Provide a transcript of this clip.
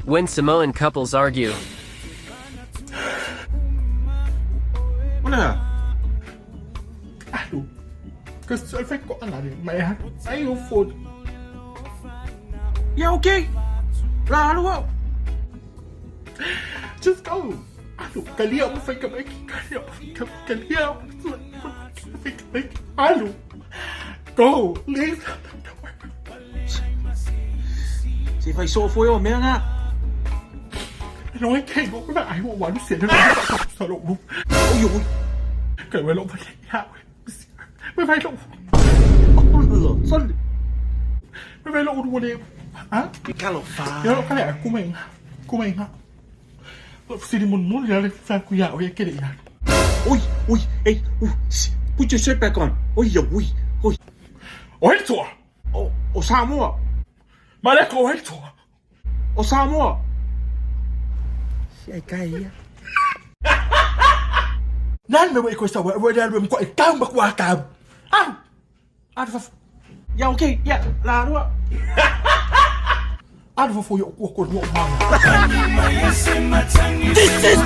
When Samoan couples argue. Ona. Alu. Kasi fai ko ana ni mai ha. Ai o fo. Yeah, okay. La alu au. Just go. Alu, kalia mo fai ka mai. Kalia ka kalia. Fai ka mai. Alu. Go. Leave. Se fai so foi o mea na. Nói cái ngô cái ai wo wan xian sa lo lu. Oi oi. Kai wei lo pa ya. Wei wei lo. Oh, sorry. Wei wei lo lu le. Ha? Talofa. Ya lo kale ku mei nga. Ku mei nga. Siri mun mun ya le fa ku ya o ye kere ya. Oi, oi, hey, oh, put your shirt back on. Oi, oi, oi. O he toa. O, o Samoa. Ma le ko he toa. O Samoa. Si ai kai ia. Nan me wei ko sa wei wei wei ko e kau ma kwa kau. Au. Alu fa. Yeah, okay. Yeah, la alu. Alu fa fo yo ko ko lo ma. This is